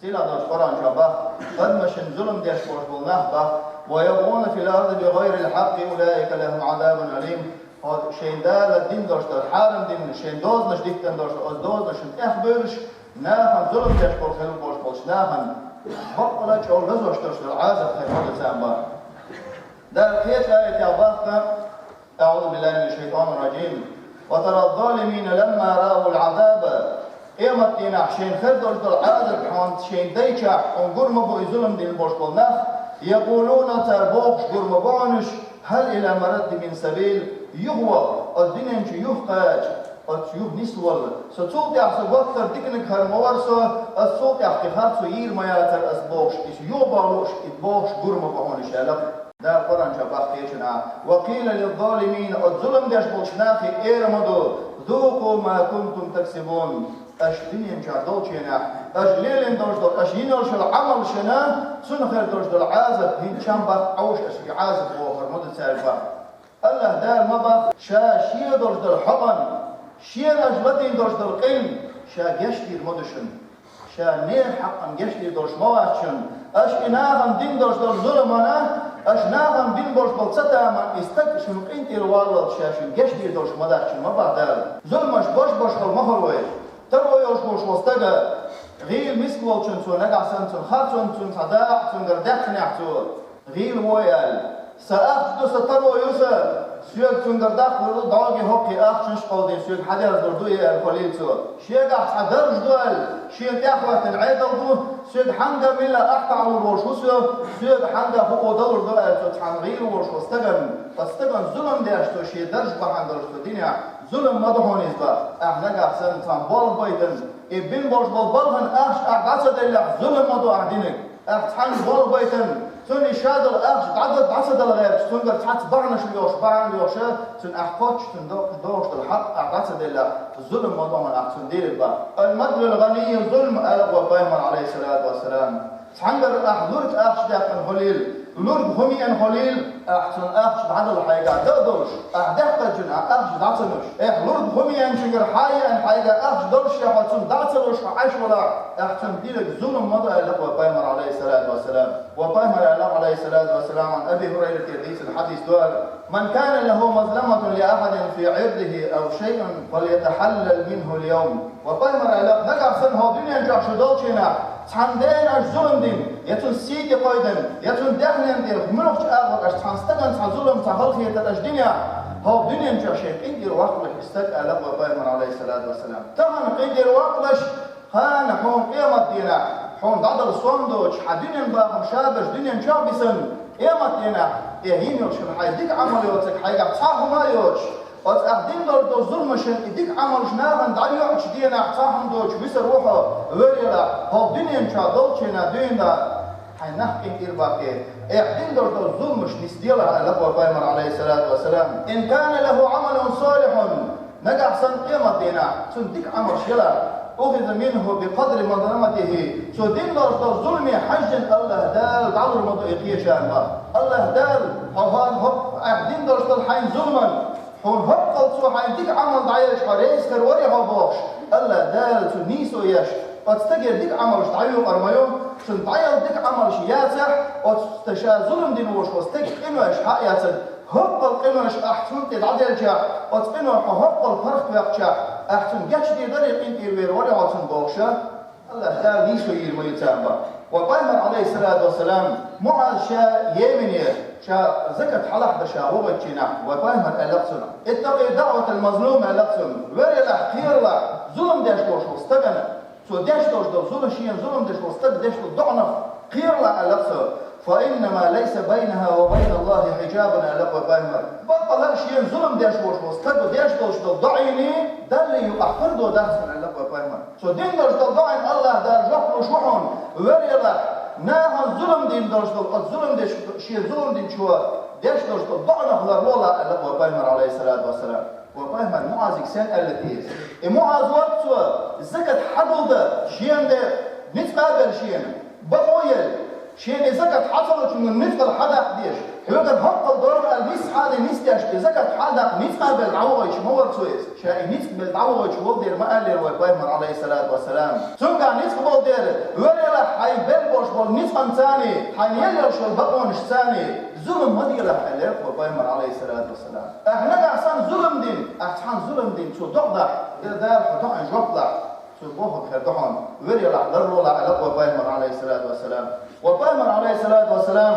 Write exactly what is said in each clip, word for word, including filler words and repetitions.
Сийлахь долчу Къуръан чохь боху, адамашна зулам деш болуш болу нах боху: «Ва ябгъуна фил арди бигъайрил хьакъкъи улаика лахум азабун алим». Хьо шайн Дала дина долуш долу, хьарам дина, шайн дозанаш дихкина долуш долу, оцу дозанашна тӀехбевллаш, нахана зулам деш болу хилла болуш болчу нахана баккъала чӀогӀа лазош долуш долу Ӏазап хир ма ду царна боху. Дала кхечу аятехь боху: «Аъузу биллахи минаш шайтанир ражим. Ва тараз залимина ламма раавул азаба». Къематдийнахь шайна хир долуш долу Ӏазап хьуна шайна дайчахь, хьуна гур ма бу и зулам дина болуш болу нах, якъулуна, цара бохуш гур ма бу хьуна уьш: «Хьал ила марадди мин сабил». Юха ваха, оцу дуьнен чу юха кхача, оцу юха нисвала. Со цул тӀаьхьа со готтар диканиг хир ма вара со, ас цул тӀаьхьа кхин хар цо йийр ма яцара ас бохуш, иза юха бохуш, и бохуш гур ма бу хьуна уьш аьлла. Дала Къуръан чохь боху кхечу аятехь: «Ва къийла лиззалимина», оцу зулам деш болчу нахе эр ма ду: «Зукъу ма кунтум таксибун». Аша дуьнен чохь долчу хенахь, аша лелийна долуш долу, аша йина йолуш йолу Ӏамал шина, цунна хир долуш долу Ӏазап, хӀинца чам баккха Ӏовш аша и Ӏазап бохур ма ду цаьрга боху. АллахӀ Дала ма боху, Ша шен долуш долу хьакъан, шена аша латийна долуш долу къин, Ша гечдийр ма ду шуна. Ша нехан хьакъан гечдийр долуш ма вац шуна. Аша и нахана дина долуш долу зуламана, аша нахана бина болуш болу цатаман и стаг шуна къинтӀера валлалц Ша шуна гечдийр долуш ма дац шуна ма боху Дала. Зуламаш бош-бош хила ма хуьлу вай. Таро йолуш волуш волу стага, гӀийла миска волчун цо нагахь санна цунна хар цунна, цунна цхьа дакъа, цуьнгара даьккхинехь цо, гӀийла вой аьлла. Сан ахча ду, сан таро ю сан, соьга цуьнгара даккхалур ду, дӀогий хӀоккхий ахчанаш а кховдийна, соьга хьадерзалур ду и аьлла, хуьлийла цо. Шегахь цхьа дарж ду аьлла, шена тӀехӀоьттина Ӏедал ду, соьга хьанга мила ахтаалур волуш ву со, соьга хьанга хӀуъу далур ду аьлла, цо цхьана гӀийла волуш волу стагана, оцу стагана зулам деш цо шен дарж бахьана долуш цо динехь, зулам ма ду хьуна иза боху. Ахь нагахь санна цхьана болх байтина, и бина болуш болу балхана ахча ахь дӀа ца деллехь, зулам ма ду ахь динарг. Ахь цхьаьнга болх байтина, цунна и ша долу ахча дӀа-, дӀа ца дала гӀерташ, цуьнгара цхьацца бахьанаш лоьхуш, бахьана лоьхуша, цунна ахь кхоччуш, цунна до-, догӀуш долу хьакъ ахь дӀа ца делла, зулам ма ду хьуна ахь цунна дийриг боху. «Ал-маддуль гӀанийю зулм», аьлла вай Пайхамар, алейхиссалату вассалам. Цхьаьнгара ахь лург ахча даьккхина хуьлийла, лург хӀума еана хуьлийла, ахь цунна ахча дӀадала хьайгахь дан а долуш, ахь даьккхинчунна ахь ахча дӀа ца луш. Эхь, лург хӀума еанчуьнгара хьан а еана хьайгахь ахча долуш, хьо цунна дӀа а ца луш, хьо Ӏаш валахь, ахь цунна дийриг зулам ма ду аьлла вай Пайхамар, алейхиссалату вассалам. Вай Пайхамар аьлла, алейхиссалату вассалам, Аби Хурайрата дийцина хьадис ду: «Ман кана лаху мазламатун ли ахьадин фи Ӏирдихи ав шайъин, фальятахьаллал минху ал-йовм». Вай Пайхамар аьлла, нагахь санна хӀокху дуьнен чохь шу долчу хенахь, цхьана дена аша зулам дина, я цуьнан сий тӀе кхойдина, я цуьнан даьхнина тӀера муьлхачу агӀор аша цхьана стагана цхьа зулам, цхьа халахетар аша динехь, хӀокху дуьнен чохь шайн къинтӀера ваккхалаш и стаг аьлла вай Пайхамар, алейхиссалату вассалам. Тахана къинтӀера ваккхалаш, кхана хьуна къематдийнахь, хьуна дӀадала сом доцуш, хьан дуьнен бахам шадерш дуьнен чохь бисина, къематдийнахь, и хӀийна йолуш хьайн дика Ӏамал йоцург хьайгахь цхьа а хӀума а йоцуш, оцу ахь дина долу зуламашна и дика Ӏамалш нахана дӀайоьлхучу денахь цхьа хӀума доцуш висар ву хьо, вер елахь, хӀокху дуьнен чохь долчу хенахь дуьйна хьайн нах къинтӀера баккхий, ахь дина долу зуламаш нисделахь аьлла вай Пайхамар, алейхиссалату вассалам. Ин кана лаху Ӏамалун салихьун, нагахь санна къематдийнахь цуьнан дика Ӏамалш елахь, ухиза минху бикъадри мазламатихи, цо дина долуш долу зуламе хьаьжжина АллахӀ Дала дӀалур ма ду и кхечарна. АллахӀ Дала, хьо хӀан хӀокху ахь дина долуш долу хьайн зуламан, хьуна хӀоккхул цо хьайн дика Ӏамал дӀаелча хьо реза хир варий хьо бохуш, АллахӀ Дала цу нийсо еш, оцу стагера дика Ӏамалш дӀайокъур ма ю, цунна дӀаяла дика Ӏамалш яцахь, оцу ста ша зулам дина волуш волу стеган къинош хьа а эцна, хӀоккхул къинош ахь цунна тӀе дӀаделчахь, оцу къино хьо хӀоккхул паргӀатваьккхичахь, ахь цунна гечдийр дарий, къинтӀера вер варий хьо цунна бохуша, АллахӀ Дала нийсо йийр ма ю царна боху. Вай Пайхамар, алейхиссалату вассалам, МуӀаз ша Йемене, ша закат хьалахьдан ша вогӀучу хенахь, вай Пайхамар аьлла цунна: «Иттакъи даъватал мазлум», аьлла цунна. Вер елахь, кхералахь, зулам деш волуш волу стагана, цо деш долуш долу зулам, шена зулам деш волу стаг деш долу доӀанах кхералахь аьлла цо. «Фа иннама лайса байнаха ва байналлахи хьиджабун», аьлла вай Пайхамар. Баккъала а шена зулам деш волуш волу стага деш долуш долу доӀийний Далла юкъахь пардо дац аьлла вай Пайхамар. Цо дина долуш долу доӀина АллахӀ Дала жоп луш ву хьуна, вер елахь, нахана зулам дина долуш долу, оцу зулам деш, шен зулам динчо деш долуш долу доӀанах ларлолахь аьлла вай Пайхамар, алейхиссалату вассалам. Вай Пайхамар МуӀазига сенна аьлла те иза? И МуӀаз вара цо, закат хьагулдан, шена де ницкъ а белла шена, бакъо елла, шена и закат хьа ца лучунна ницкъал хьадаккха дезаш, хьоьгара хӀоккхул дору аьлла, нисса хьаде нисдеш, и закат хьадаккха ницкъ а белла дӀавогӀуьйтуш ма вара цо иза. Ша и ницкъ белла дӀавогӀуьйтуш волу дера ма аьллера вай Пайхамар, алейхиссалату вассалам. Цуьнгахь ницкъ болу дера, вер елахь, ницкъанцани, хьайна елла йолчу бакъонашцани зулам ма делахь, аьлла вай Пайхамар, Ӏалайхиссалату вассалам. Ахьа нагахь санна зулам дина, ахьа цхьанна зулам дина, цо догӀа дахь, Дала хьо догӀийна жоп лахь, цо бохург хир ду хьуна, вер ялахь, ларлолахь, аьлла вай Пайхамар, Ӏалайхиссалату вассалам. Вай Пайхамар, Ӏалайхиссалату вассалам,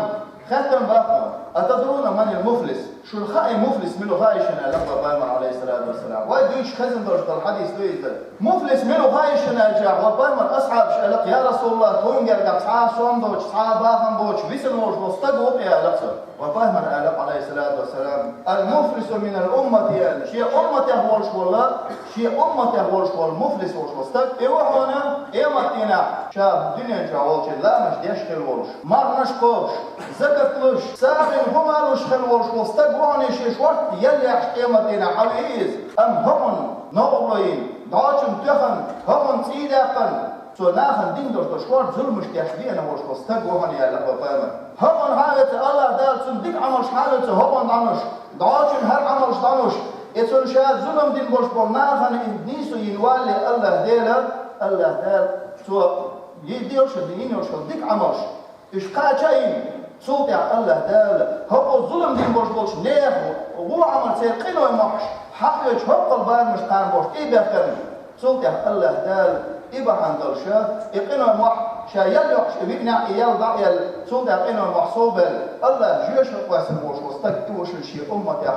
хаьттина боху: «Атадруна манил муфлис?» Шуна хаьий муфлис мила ву хаьий шуна, аьлла вай Пайхамар, Ӏалайхиссалату вассалам. Вай дуьйцуш хезна долуш долу хьадис ду иза. Муфлис мила ву хаьий шуна аьлча, вай Пайхамар асхьабаш аьлла: «Я Расулаллах, тхуна гергахь цхьа а сом доцуш, цхьа а бахам боцуш, висина волуш волу стаг ву-кх», аьлла цо. Вай Пайхамар аьлла, Ӏалайхиссалату вассалам: «Ал-муфлису минал уммати», аьлла. Шен умматех волуш волу, шен умматех волуш волу муфлис волуш волу стаг, и ву хьуна къематдийнахь ша дуьнен чохь волчу ламаш деш хир волуш, марханаш кхобуш, закат луш, сагӀина хӀума луш хир волуш волу стаг ву хьуна, шен шорта еллехь къематдийнахь хьан ве иза. Амма хӀокхунна новкъарло йина, дӀочунна тоьхна, хӀокхунна цӀий даьккхина, цо нахана дина долуш долу шорта зуламаш деш веана волуш волу стаг ву хьуна, аьлла вай Пайхамар. ХӀокхунна хьан веца, АллахӀ Дала цунна дика Ӏамалш хьан веца, хӀокхунна дӀануш, дӀочунна хӀара Ӏамалш дӀануш, и цунна ша зулам дина болуш болу нахана и нийсо йина валле, АллахӀ Дела, АллахӀ Дала цо йина йолуш, йина йолуш йолу дика Ӏамалш. Уьш кхача а йина, цул тӀаьхьа АллахӀ Дала хӀокхо зулам дина болуш болчу нехан вон Ӏамал церан къиной мохьуш, хьаоьцуш хӀокхул барамаш кхана болуш тӀе а баьхкина, цул тӀаьхьа АллахӀ Дала и бахьана долуш, и къиной мохь ша ял йоккхуш и виънехь, и ял дӀа а елла, цул тӀаьхьа къиной мохь совбелла, АллахӀ жоьжахате кхоьссина волуш волу стаг и ву шуна шен умматех.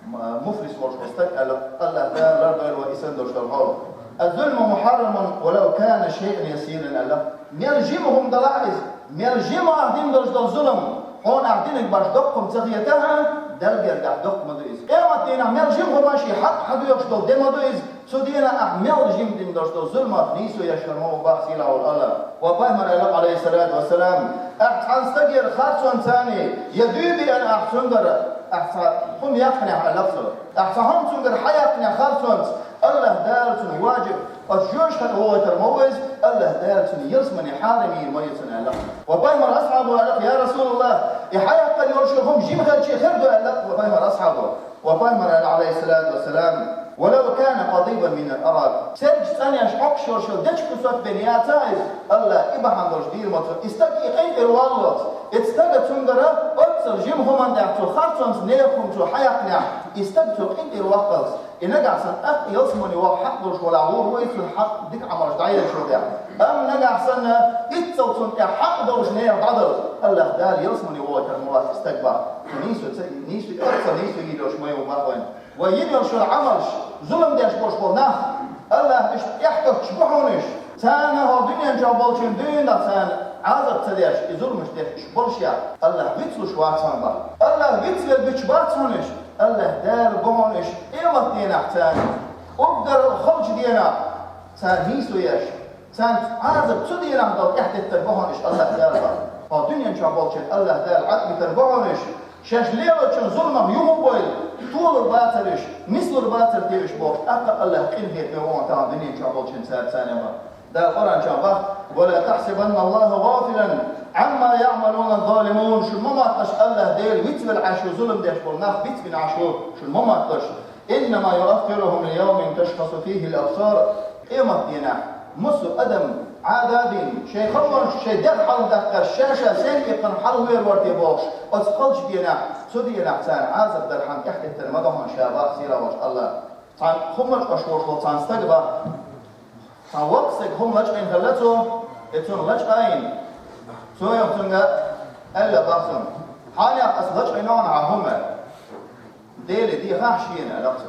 М-, муфлис волуш волу стаг аьлла, АллахӀ Дала лардойла вай и санна долуш долу хьал. «Аз-зулму мухьаррамун ва лав кана шайъан ясиран», аьлла. Мел жима хӀума далахь иза, мел жима ахь дина долуш долу зулам, хьуна ахь динарг баш доккха хӀума ца хетахь а, Далла гергахь доккха ма ду иза. Къематдийнахь мел жима хӀума шен хьакъ хьан доьхуш долу де ма ду иза. Цу дийнахь ахь мел жима дина долуш долу зуламах нийсо еш хир ма ву боху сийлахь волу АллахӀ. Вай Пайхамар аьлла, Ӏалайхиссалату вассалам: «Ахь цхьана стагера харцонца я дуьйбиъна ахь цуьнгара, ахь цхьа хӀума яьккхинехь», аьлла цо. «Ахь цхьа хӀума цуьнгара хьан яьккхинехь харцонца, АллахӀ Дала цунна важиб, оцу жоьжахате вохуьйтур ма ву иза, АллахӀ Дала цунна ялсамане хьарам йийр ма ю цунна», аьлла. Вай Пайхамар асхьабо аьлла: «Я Расулаллах, и хьан яьккхина йолуш йолу хӀума жима хилча хир ду?» аьлла вай Пайхамар асхьабо. Вай Пайхамар аьлла, Ӏалайхиссалату вассалам: «Ва лав кана къадибан минал арак». Цергаш цӀанъеш, хьокхуш йолуш йолу дечиг кусок бен яцахь иза, АллахӀ и бахьана долуш дийр ма ду. И стаг и къинтӀера валлалц, и стага цуьнгара оццул жима хӀуманна тӀехь цо харцонца нехан хӀума цо хьан яьккхинехь, и стаг цо къинтӀера ваккхалц, и нагахь санна тӀаккха ялсамане ваха хьакъ долуш валахь вур ву иза, цуьнан хьакъ дика Ӏамалш дӀаеллачул тӀаьхьа. Амма нагахь санна иццал цунна тӀехь хьакъ долуш нехан дӀадала, АллахӀ Дала ялсамане вохуьйтур ма вац и стаг боху. Цу нийсо ца, нийсо, оццул нийсо йийр йолуш ма ю боху вайна. Вай йина йолуш йолу Ӏамалш, зулам деш болуш болу нах, АллахӀа иштта тӀехкхочуш бу хьуна уьш. Царна хьо дуьнен чохь болчун дуьйна царна Ӏазап ца деш, и зуламаш деш уьш болушехь, АллахӀ вицлуш вац хьуна боху. АллахӀ вицвер буьтуш бац хьуна уьш. АллахӀ Дала бу хьуна уьш къематдийнахь царна, уггар халчу дийнахь царна нийсо еш. Царна Ӏазап цу дийнахь долу тӀаьхьатеттар бу хьуна уьш АллахӀ Дала боху. Хьо дуьнен чохь болчун АллахӀ Дала Ӏад битар бу хьуна уьш. Шаьш лелочун зуламах юхабойла, толур бацар уьш, нислур бацар те уьш бохуш, тӀаккха АллахӀ къинхетаме ву хьуна тахана дуьнен чохь болчун цара царна боху. Дала Къуръан чохь боху: «Ва ла тахсабанна Аллаха гъафилан Ӏамма яӀмалуна залимун». Шуна ма мотталаш АллахӀ Дела вицвелла Ӏаш ву, зулам деш болу нах вицвина Ӏаш ву, шуна ма мотталаш. «Иннама юаххирухум лиявмин ташхасу фихил абсар». Къематдийнахь массо а адам Ӏада а бина, шайн халонаш, шайн дегӀ хьалхадаккхар, ша-ша сенна иккхина хьалхавер вара те бохуш, оцу халчу дийнахь, цу дийнахь царна Ӏазап дархьама тӀаьхьатеттар ма ду хьуна ша боху сийлахь волчу АллахӀа. Цхьана хӀума лачкъош волуш волу цхьана стага боху. Цхьана воккха стага хӀума лачкъийна хилла цо, и цунна лачкъийна. Цо йоьхна цуьнга аьлла боху цунна: «Хьан яхь аса лачкъийна хьуна хьан хӀума?» «Деле дехахь шена», аьлла цо.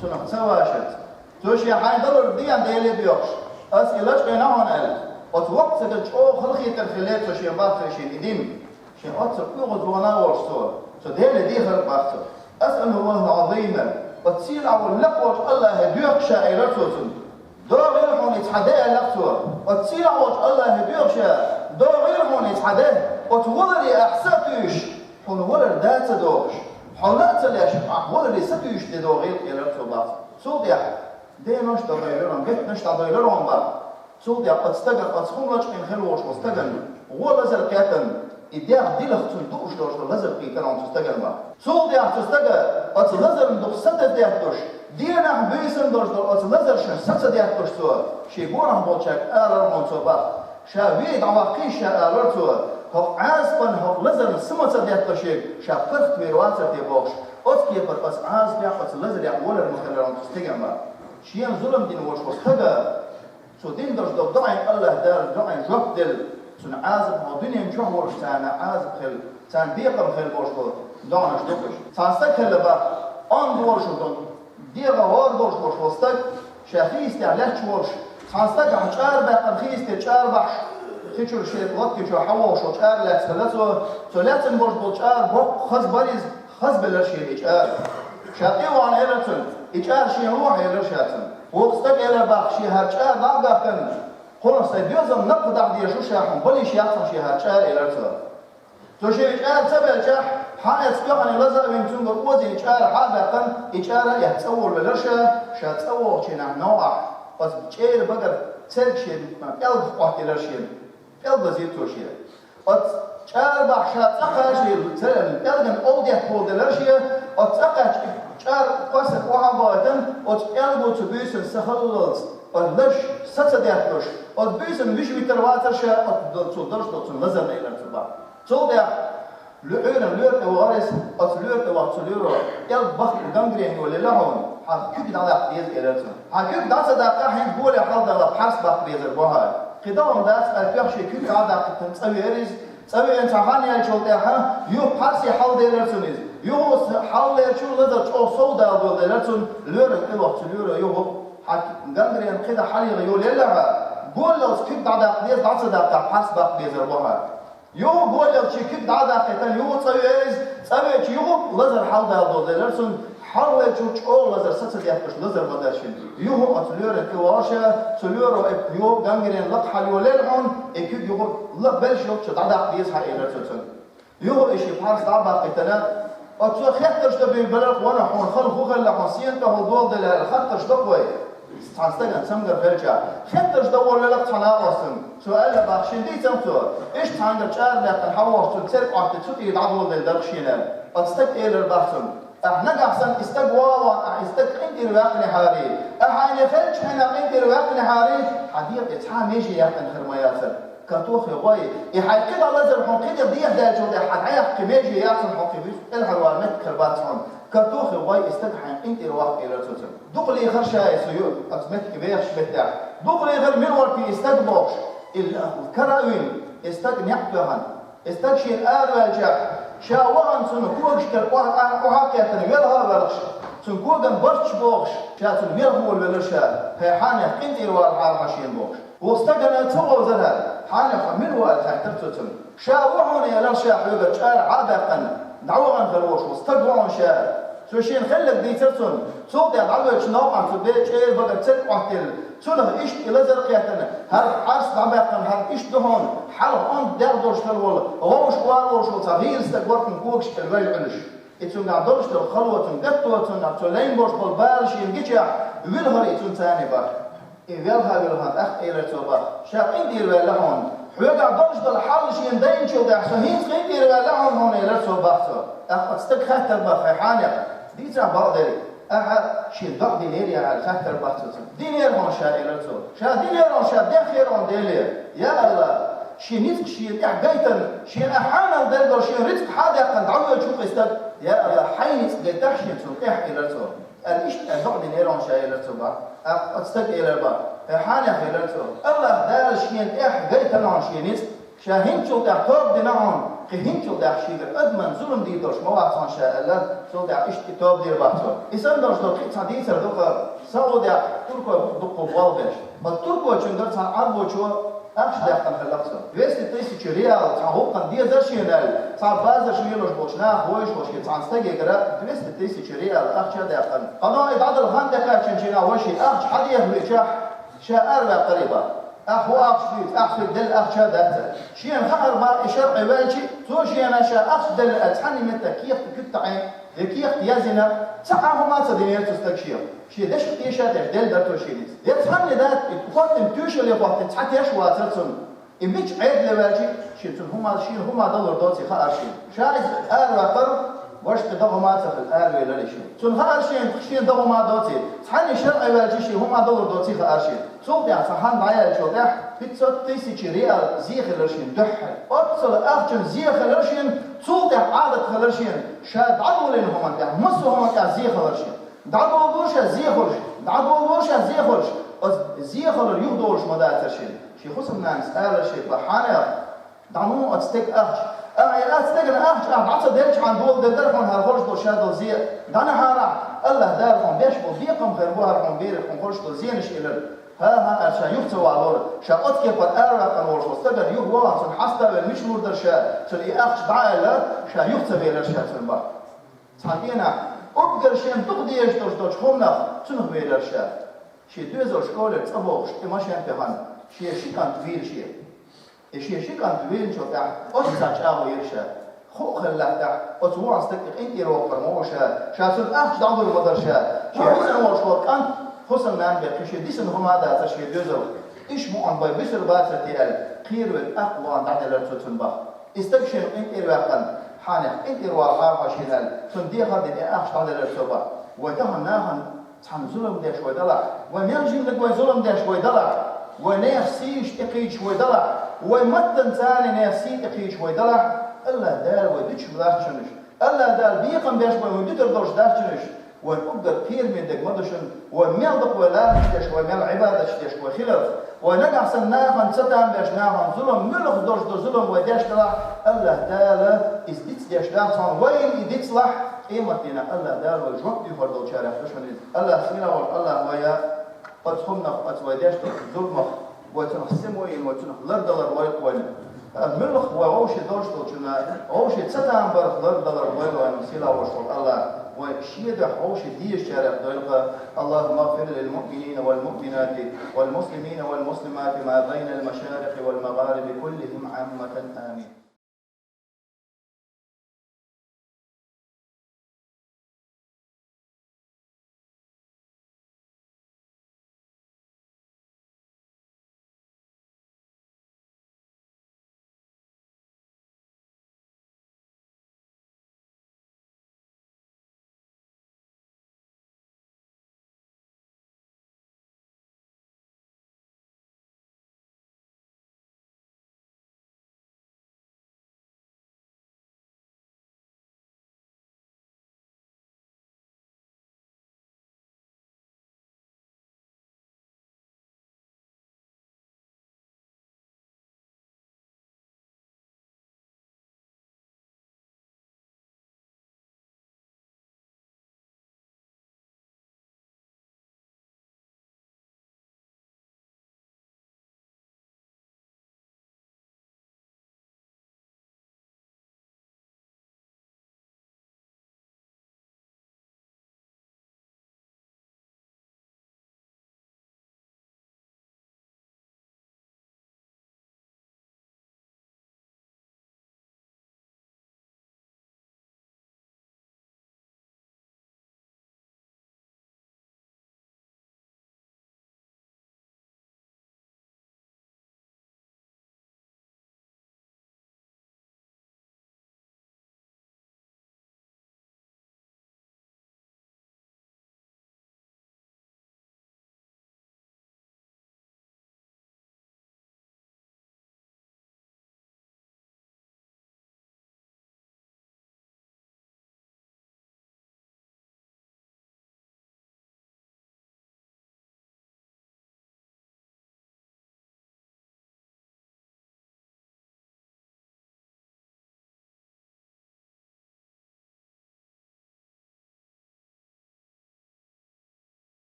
Цунах ца вашаца. Цо шен хьайн далур ден Деле доьхуш, аса и лачкъийна хьуна аьлла. Оцу воккхачу стагана чӀогӀа халахетар хилла цо шен бахцо шена и дина. Шен оццул оьгӀазвахана а волуш цо, цо Деле дехар бах цо. «Асъалу Аллахал Ӏазим», оцу сийлахь волу лакха волчу АллахӀе доьху ша, элира цо цунна. «ДогӀийла хьуна и цхьа де», аьлла цо. Оцу сийлахь волчу АллахӀе доьху ша, догӀийла хьуна и цхьа де, оцу валаре ахь са а туьйсуш, хьуна валар да ца догӀуш, хьо ла а ца леш, ахь валаре са туьйсуш де догӀийла, элира цо бах. Цул тӀаьхьа денош а догӀийлира хьуна, беттанаш а дӀадойлира хьуна бах. Цул тӀаьхьа оцу стагах, оцу хӀума лачкъийна хир волуш волу стагана гӀо лазар кхетта, и дегӀ дилха цунна дууш долуш долу лазар кхийтира хьуна цу стагана бах. Цул тӀаьхьа цу стага оцу лазарна дукха са ца детталуш, дийнахь буьйсанна долуш долу оцу лазаршна са ца детталуш цо, шен гонах болчаьрга алара хьуна цо бах. Ша вей дӀаваккхийша, аьлар цо, хӀокху Ӏазапан, хӀокху лазарна са ма ца детталаш, ша паргӀат вер вацар те бохуш, оцу кепара оцу Ӏазапехь, оцу лазарехь волар ма хиллара оцу стеган бах. Шена зулам дина волуш волу стага, цо дина долуш долу доӀина АллахӀ Дала доӀина жоп делла, цунна Ӏазап хьо дуьнен чохь волуш царна Ӏазап хила, царна бекхам хила бохуш долу доӀанаш ду уьш. Цхьана стаг хилла бах, онда волуш ву, дегӀан хӀора долуш волуш волу стаг, ша хийстехь лаьтташ волуш, цхьана стагахь чӀара баьккхина хийстера чӀара бахьаш, хи чуьра шен латта чохь хьан вогӀуш волу чӀара лаьцна хилла цо, цо лаьцна болуш болу чӀара боккха хаза бара иза, хаза белира шена и чӀара. Ша тӀе а вахана элира цунна, и чӀара шена лохьа элира ша цунна. Вукху стага элира бах, шен хӀара чӀара дӀа а баьккхина, кхунах сайн доьзална накха даха дезаш ву ша хьуна, балийша яц хьуна шен хӀара чӀара, элира цо. Цо шен чӀара ца белчахь, хьан эцна тоьхна лаза а вина, цуьнгара озийна чӀара хьан а баьккхина, и чӀара а эцна цӀа волавелира ша, ша цӀа вогӀучу хенахь новкъахь, оцу чӀеран багара церг шен пӀелгах Ӏоттаелира шена, пӀелг лазийра цо шен. Оцу чӀара бахьа ша цӀа кхача, церан пӀелгана къовдеттахула делира шен, оцу цӀа кхаьчча чӀара кхоьссина охьа а бахийтина, оцу пӀелго цу буьйсанна са хиллалц, оцу лазарна са ца детталуш, оцу буьйсанна вижа витар вацара ша, оцу цул долуш долу цунна лазар элира цо бах. Цул тӀаьхьа луьйран лоьра тӀе вахара иза, оцу лоьра тӀе вахча цу лоьро, кӀел бахка гангрена йолаелла хьуна, хьан куьг дӀадаккха деза, элира цунна. Хьан куьг дӀа ца даккхахь, хӀинца голе хьалдалахь, пхьарс баккха безар бу хьан. Кхин догӀма дац, аьлла, тоьхна шен куьг дӀа а даккхийтина, цӀа веара иза. ЦӀа веана цхьа хан яьллачул тӀаьхьа, юха пхьарсе хьалделира цунна иза. Юха хьаллелчул лазар чӀогӀа сов даладолу делира цунна, лоьран тӀе вахча цу лоьро юха, хьан гангрена кхидӀа хьалеха йолаелла хьан, голлалц куьг дӀадаккха деза, дӀа ца даккхахь, пхьарс баккха безар бу хьан. Юха голлалц шен куьг дӀа а даккхийтина, юха цӀа веара иза, цӀа веача юха лазар хьалдаладолу делира цунна, хьалвелчул чӀогӀа лазар са ца детталуш лазар ма дара шена. Юха оцу лоьран тӀе вахара ша, цу лоьро и юха гангрена лакха хьалайолаелла хьуна, и куьг юха ла-, белш йолччу дӀадаккха деза хьан, элира цо цунна. Юха и шен пхьарс дӀа а баккхийтина, оцо хеттарш дан буьйлабелира, ванах хьуна хала хӀун хилла, хьуна сенна тӀехула дола дела аьлла, хаттарш до-кх вай. Цхьана стагана цамгар хилча, хеттарш дан волавелла-кх цхьа накъостана. Цо аьлла бах шен дийцам цо, иштта цхьаьнгара чӀара баьккхина хьан вогӀуш цунна церг Ӏоттий, цу тӀера дӀадоладелла дара шена, аьлла. Оцу стага элира бах цунна: «Ахь нагахь санна и стаг вогӀу вахана, ахь и стаг къинтӀера ваьккхинехьарий, ахь хьайна хилча хьайна къинтӀера ваьккхинехьарий, хьан дегӀа тӀе цхьа а меже яьккхина хир ма яцара. Катохе гӀой, и хьайн кхидӀа лазар хьуна кхидӀа дехадаьллачул тӀаьхьа хьан дӀаяккха кхин меже яц хьуна, хьо кхин вуьсу кӀелхьарвала меттиг хир бац хьуна. Катохе гӀой, и стаг хьайн къинтӀера ваккха», элира цо цунна. Дукха лехара ша и со ю, оцу меттиге вехаш меттехь. Дукха лехара мила вара те и стаг бохуш, и кара а вина, и стаг некъ тоьхна. И стаг шена араваьлчахь, ша вахана цунна когаш тера охьа-, охьа а кхеттина, велха а воьлхуш, цунна коган барт чу бохуш, ша цунна велха волавелира ша, хьайн хьанех къинтӀера валахьара хьо шена бохуш. Вукху стагана ца вовзара, хьанех хьо мила ву аьлла хаьттира цо цунна. Ша ву хьуна, элира ша, хьоьгара чӀара Ӏа а баьккхина, дӀавахана хир волуш волу стаг ву хьуна ша. Цо шена хилларг дийцира цунна. Цул тӀаьхьа дӀавоьдучу новкъахь цу бе-, чӀеран багара церг Ӏоттаелла, цунах иштта и лазар а кхеттина, хӀара пхьарс дӀабаьккхина, хӀара иштта ду хьуна, хьалха онда дегӀ долуш хила волу, гӀовшах валалуш волу цхьа гӀийла стаг вара хьуна когаш кӀел ваьлла Ӏуьллуш. И цуьнгахь долуш долу хало цунна гатто, цунна цо лайна болуш болу бала шена гичахь, вилхара и цунна царна бах. И велха а вилхина, тӀаккха элира цо бах: «Ша къинтӀера ваьлла хьуна. Хьоьгахь долуш долу хьал шена дайначул тӀаьхьа со хӀинца къинтӀера ваьлла хьуна», хьуна, элира цо бах цо. ТӀаккха оцу стага хаьттира бах: «Хьайн хьанех, дийцахь бакъдерг, ахьа шена доӀа динера?» аьлла хаьттира бах цо цунна. «Динера хьуна ша», элира цо. «Ша динера хьуна, ша деххера хьуна Деле. Я АллахӀ, шен ницкъ шена тӀехь гайтина, шена ахьа хьанал дерг долу шен рицкъ хьан а даьккхина дӀавоьдуш ву-кх и стаг. Я АллахӀ, хьайн ницкъ гайтахь шена цунна тӀехь», элира цо. Аьлла, иштта аьлла доӀа динера хьуна ша, элира цо бах. ТӀаккха оцу стага элира бах: «Хьайн хьанех», элира цо, «АллахӀ Дала шена тӀехь гайтина хьуна шен ницкъ, ша хӀинцачул тӀаьхьа тоба дина хьуна, кхин хӀинцачул тӀаьхьа шегара адаман зулам дийр долуш ма вац хьуна ша», аьлла, цул тӀаьхьа иштта и тоба дира бах цо. И санна долуш долу кхин а цхьа дийцар ду-кх, Саудехь туркой дуккха болх беш. Оцу туркойчуьнгара цхьана Ӏарбочо ахча даьккхина хилла-кх цо. Двести тысяч реал цхьа гӀуллакхана дезара шена аьлла, цхьа базарш лелош болчу наха вовзаш волу шен цхьана стагегара двести тысяч реал ахча а даьккхина. Къа но и дӀадала хан тӀекхаьчначу хенахь вай шен ахча хьан деха веачахь, ша араваьккхира и бах. Ахьа хӀун ахча дуьйцу, ахьа соьга делла ахча а дац аьлла. Шена хаьара бах и шарӀе ваьлча, цо шена ша ахча делла аьлла цхьанна меттехь кехат куьг таӀийна, я кехат яздина, цхьа а хӀума а ца динера цу стага шех. Шен дешах теша а тешна, делла дара цо шена иза. Я цхьанна дац, и хӀоттийна тоьшалле хӀоттийна цхьа теш а вацара цунна. И мича Ӏедале ваьлча, шен цунна хӀума, шена хӀума далур доций хаьара шена. Ша иза араваьккхира, Вешта дагӀа ма ца хила аравелар шен. Цунна хаьара шен, шен дагӀа ма доций. Цхьанне шарӀо ваьлча шен хӀума долур доций хаьара шен. Цул тӀаьхьа цхьа хӀама дӀаяьллачул тӀаьхьа пятьсот тысяч реал зе хилар шен дуьххьара. Оццул ахчан зе хилар шен, цул тӀаьхьа Ӏадат хилар шен, ша дӀадолийна хӀуманна тӀехь, массо а хӀуманна тӀехь зе хилар шен. ДӀадолалора ша зе хуьлуш, дӀадолалора ша зе хуьлуш, оцу зе хилар юхадолуш ма дацара шен. Шен хӀусамнанас алара шен, бахьанех, дӀа ма оцу стеган ахча. Ахьа и оцу стеган ахча ахьа дӀа ца делчхьана дола де дара хьуна хӀара хуьлуш долу ша долу зе. ДӀанахьара, АллахӀ Дала хьуна беш болу бекхам хир бу хӀара хьуна берах хьуна хуьлуш долу зенаш элира. ХӀан-хӀа, аьлла, ша юха ца валора. Ша оцу кепара араваьккхина волуш волу стагана юха вахана цунна хьаставелла мича лур дара ша, цунна и ахча дӀа а аьлла, ша юха ца велара ша цунна бахьа. Цхьана дийнахь уггар шен дукха дезаш долуш долчу хӀуманах цунах велара ша. Шен доьзал школера цӀа бохуш, тӀе машен тӀе хьан, шен ши кӀант вийра шен. И шен ши кӀант вийначул тӀаьхьа оццул чӀагӀо йира ша. Хууш хилла тӀаьхьа, оцу вон стаг и къинтӀера воккхур ма ву ша. Ша цунна ахча дӀадур ма дара ша. Шен висина волуш волу кӀант хӀусамнана бен кхин шен дисина хӀума а дацара шен доьзалх. Иштта мукъана вай буьсур бацара те аьлла, кхеравелла тӀаккха вахана дӀаделира цо цунна бахьа. И стаг шена къинтӀера ваьккхина, хьанех къинтӀера вала хьаха шена аьлла, цунна дехар а дина, и ахча дӀаделира цо бахьа. Вай тахана нахана цхьана зулам деш вай далахь, вай мел жимлиг вай зулам деш вай далахь, вай нехан сийш тӀекхийчаш вай далахь, вай маттана царна нехан сий тӀекхийчаш вай далахь, АллахӀ Дала вай дуьтуш ма дац цунаш. АллахӀ Дала бекхам беш вай вайн дуьтур долуш дац цунаш. Вайн уггар кхераме дерг ма ду шуна, вай мел дукха вай ламазаш деш, вай мел Ӏибадаташ деш вай хиларх. Вай нагахь санна нахана цатам беш, нахана зулам, муьлха долуш ду зулам вай деш далахь, АллахӀ Дала иза диц деш дац хьуна, вайна и дицлахь, къематдийнахь АллахӀ Дала вай жоп дуьйхур долчарех ду шуна иза. АллахӀ сийлахь волчу АллахӀа вай оцу хӀуманах, оцу вай деш долчу зуламах, вай цунах сема вайна, вай цунах лардалар лойла вайна. Муьлха вай вовшийн долуш долчунна, вовшийн цатам барх лардалар лойла вайна, сийлахь волуш волу АллахӀ. Вай шен дуьхьа вовшийн дезачарех дойла-кха. اللهم اغفر للمؤمنين والمؤمنات والمسلمين والمسلمات ما بين المشارق والمغارب كلهم عامة. آمين.